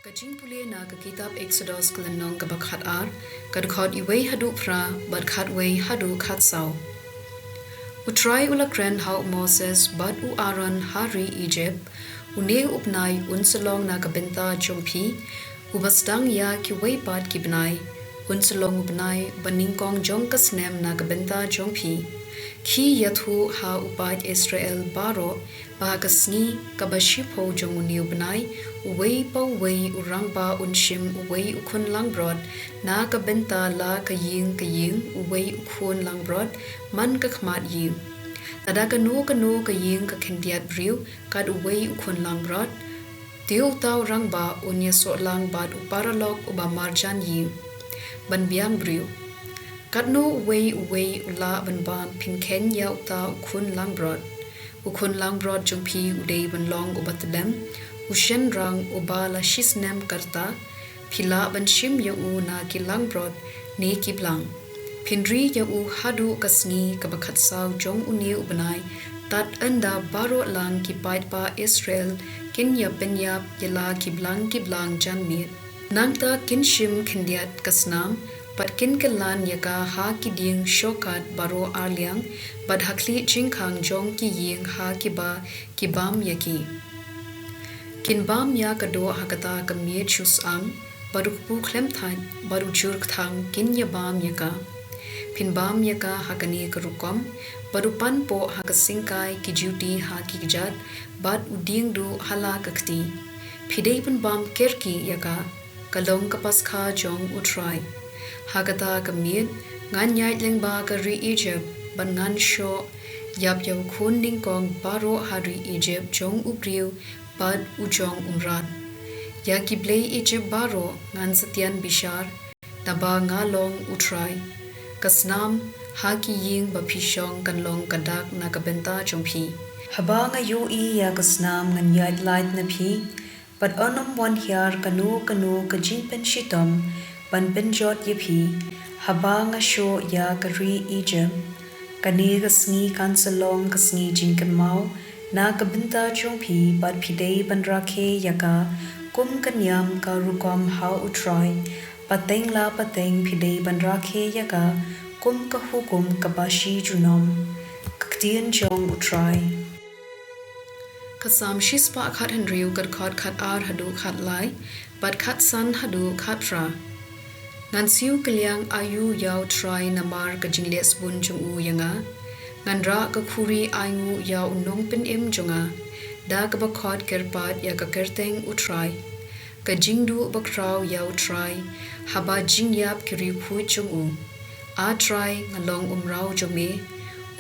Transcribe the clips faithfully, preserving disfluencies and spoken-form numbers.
Ka jingpule na ka kitab Eksodos ka lynnong kaba khat ar, ka dkhot iwei haduh phra, bad khat wei haduh khat saw. U Trai u la kren ha u Moses bad u Aaron ha ri Egypt, une u bnai un sa long na ka bynta jong phi, uba sdang ïa kiwei pat ki bnai, un sa long u bnai banyngkong jong ka snem na ka bynta jong phi. Khie ïathuh ha u paid Israel baroh, ba ha ka sngi kaba shiphew jong une u bnai, uwei pa uwei u rangbah un shim uwei u khun langbrot, na ka bynta la ka ïing ka ïing uwei u khun langbrot, man ka khmat ïing. Lada kano kano ka ïing ka khyndiat briew, kat uwei u khun langbrot, te uta u rangbah un ïasoh lang bad u paralok uba marjan ïing, ban biang briew. Katno uwei uwei u lah ban bam, phin kheiñ ïa uta u khun langbrot. U khun langbrot jong phi u dei ban long uba tdem, u shynrang uba la shisnem ka rta, phi lah ban shim ïa u na ki langbrot ne ki blang. Phin ri ïa u haduh ka sngi kaba khat saw jong une u bnai, tad ynda baroh lang ki paidbah Israel kin ïa pynïap ïa la ki blang ki blang janmiet. Nangta kin shim khyndiat ka snam, bad kin kylan ïa ka ha ki dieng shorkut baroh arliang, bad ha khlieh jingkhang jong ki ïing ha kiba ki bam ïa ki. Kin bam ïa ka doh ha kata ka miet shu syang, bad u kpu khlem thait, bad u jur kthang kin ïa bam ïa ka. Phin bam ïa ka ha kane ka rukom, bad u pan poh ha ka syngkai ki juti ha ki kjat, bad u dieng duh ha la ka kti. Phi dei ban bam kerki ïa ka, ka long ka Paskha jong u Trai. Ha kata ka miet, ngan ïaid lyngba ka ri Egypt, bad ngan shoh ïap ïa u khun nyngkong baroh ha ri Egypt jong u briew, bad u jong u mrad. Ïa ki blei Egypt baroh ngan sa tian bishar, naba nga long u Trai. Ka snam ha ki ïing ba phi shong kan long ka dak na ka bynta jong phi. Haba nga ïohi ïa ka snam ngan ïaid lait na phi, bad yn ym wan hiar kano kano ka jingpynshitom ban pynjot ïa phi, haba nga shoh ïa ka ri Egypt. Kane ka sngi kan sa long ka sngi jingkynmaw na ka bynta jong phi, bad phi dei ban rakhe ïa ka kum ka niam ka rukom ha u Trai. Pateng la pateng phi dei ban rakhe ïa ka kum ka hukum kaba shi junom. Ka ktien jong u Trai. Ka Salm shispah khathynriew, ka dkhot khatar haduh khatlai, bad khatsan haduh khatphra. Ngan siew kylliang aïu ïa u Trai namar ka jingleh sbun jong u ïa nga? Ngan rah ka khuri ainguh ïa u nongpynim jong nga, da kaba khot kyrpad ïa ka kyrteng u Trai. Ka jingduh bakhraw ïa u Trai, haba jingïap ki riewkhuid jong u. A Trai, nga long u mraw jong me,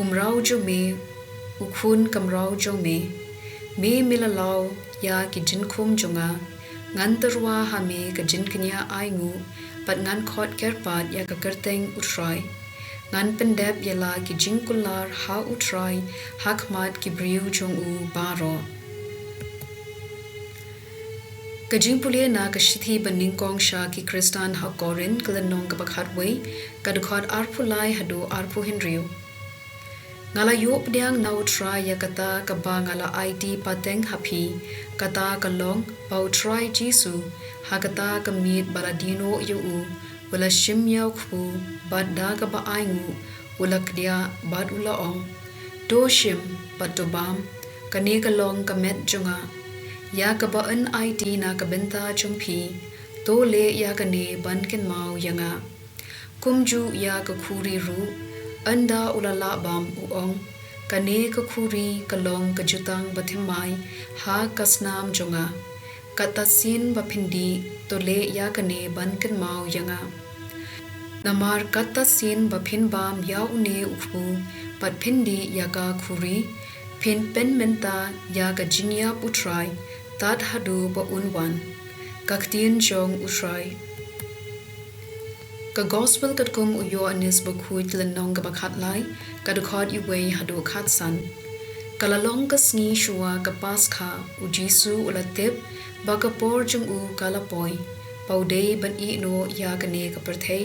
u mraw jong me, u khun ka mraw jong me. Me me la law ïa ki jingkhum jong nga. Ngan tyrwa ha me ka jingkñia ainguh, bad ngan khot kyrpad ïa ka kyrteng u Trai. Ngan pyndep ïa la ki jingkular ha u Trai, ha khmat ki briew jong u baroh. Ka jingpule na ka shithi banyngkong sha ki Khristan ha Korinth, ka lynnong kaba khatwei, ka dkhot arphew lai haduh arphew hynriew. Nga la ïoh pdiang na u Trai ïa kata kaba nga la aiti pateng ha phi, kata ka long ba u Trai Jisu, ha kata ka miet ba la die noh ïa u, u la shim ïa u kpu, bad da kaba ainguh, u la kdiah, bad u la ong: To shim, bad to bam, kane ka long ka met jong nga, ïa kaba yn aiti na ka bynta jong phi. To leh ïa kane ban kynmaw ïa nga. Kumjuh ïa ka khuri ruh, ynda u la lah bam, u ong: Kane ka khuri ka long ka jutang bathymmai ha ka snam jong nga. Katta sien ba phin dih, to leh ïa kane ban kynmaw ïa nga. Namar katta sien ba phin bam ïa une u kpu, bad phin dih ïa ka khuri, phin pynmynta ïa ka jingïap u Trai, tad haduh ba un wan. Ka ktien jong u Trai. Ka Gospel katkum u Ïoannis Bakhuid, lynnong kaba khatlai, ka dkhot iwei haduh khatsan. Ka la long ka sngi shuwa ka Paskha, u Jisu u la tip ba ka por jong u ka la poi, ba u dei ban ïeh noh ïa kane ka pyrthei,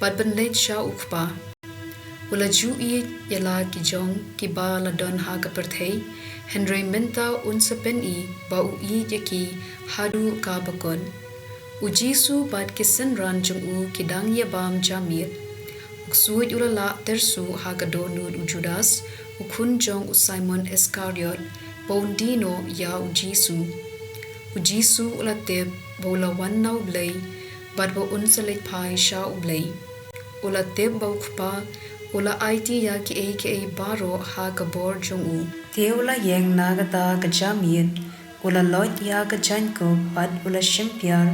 bad ban leit sha u Kpa. U la ju ïeit ïa la ki jong kiba la don ha ka pyrthei, hynrei mynta un sa pyni ba u ïeit ïa ki haduh kaba kut. U Jisu bad ki synran jong u ki dang ïabam ja miet. U ksuid u la lah tyrsuh ha ka dohnud u Judas, u khun jong u Simon Iskariot, ba un die noh ïa u Jisu. U Jisu u la tip ba u la wan na u Blei bad ba un sa leit phai sha u Blei. U la tip ba u Kpa u la aiti ïa kiei kiei baroh ha ka bor jong u. Te u la ïeng na kata ka ja miet, u la loit ïa ka jaiñkup bad u la shimpiar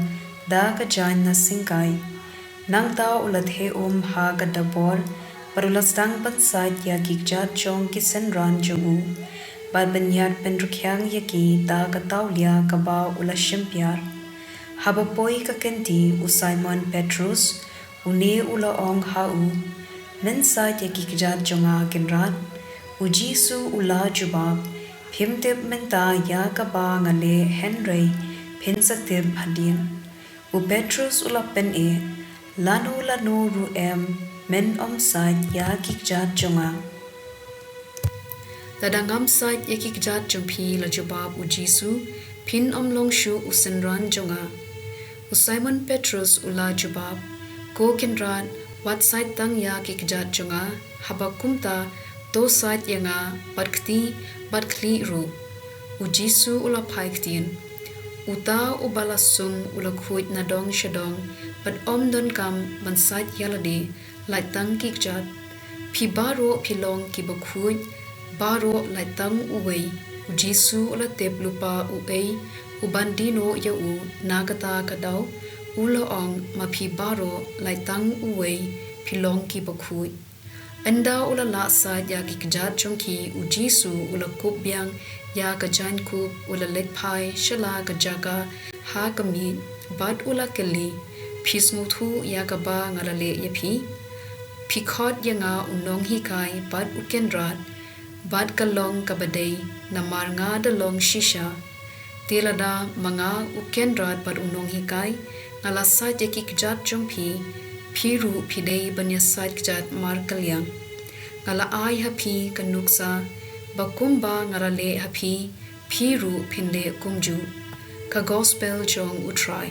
da ka jaiñ na syngkai. Nangta u la theh um ha ka dabor bad u la sdang ban sait ïa ki kjat jong ki synran jong u, bad ban ïaid pynrkhiang ïa ki da ka tawlia kaba u la shimpiar. Haba poi ka kynti u Simon Petrus, une u la ong ha u, men sait ïa ki kjat jong nga Kynrad. U Jisu u la jubab, phim tip mynta ïa kaba nga leh, hynrei phin sa tip hadien. U Petrus u la pyneh, lano lano ruh em, men ym sait ïa ki kjat jong nga. Lada ngam sait ïa ki kjat jong phi, la jubab u Jisu, phin ym long shuh u synran jong nga. U Simon Petrus u la jubab, ko Kynrad, wat sait tang ïa ki kjat jong nga, haba kumta to sait ïa nga bad kti bad khlieh ruh. U Jisu u la phai ktien, uta uba la sum u la khuid na dong sha dong, bad ym donkam ban sait ïa lade, lait tang ki kjat. Phi baroh phi long kiba khuid, baroh lait tang uwei. U Jisu u la tip lypa uei u ban die noh ïa u, na kata ka daw u la ong, ma phi baroh lait tang uwei, phi long kiba khuid. Ynda u la lah sait ïa ki kjat jong ki, u Jisu u la kup biang ïa ka jaiñkup, u la leit phai sha la ka jaka ha ka miej, bad u la kylli, phi sngewthuh ïa kaba nga la leh ïa phi? Phi khot ïa nga u nonghikai bad u Kynrad, bad ka long kaba dei, namar nga da long shisha. Te lada ma nga u Kynrad bad u nonghikai, nga la sait ïa ki kjat jong phi, phi ruh phi dei ban ïa sait kjat markylliang. Nga la ai ha phi ka nuksa, ba kumba nga la leh ha phi, phi ruh phin leh kumjuh. Ka Gospel jong U Trai.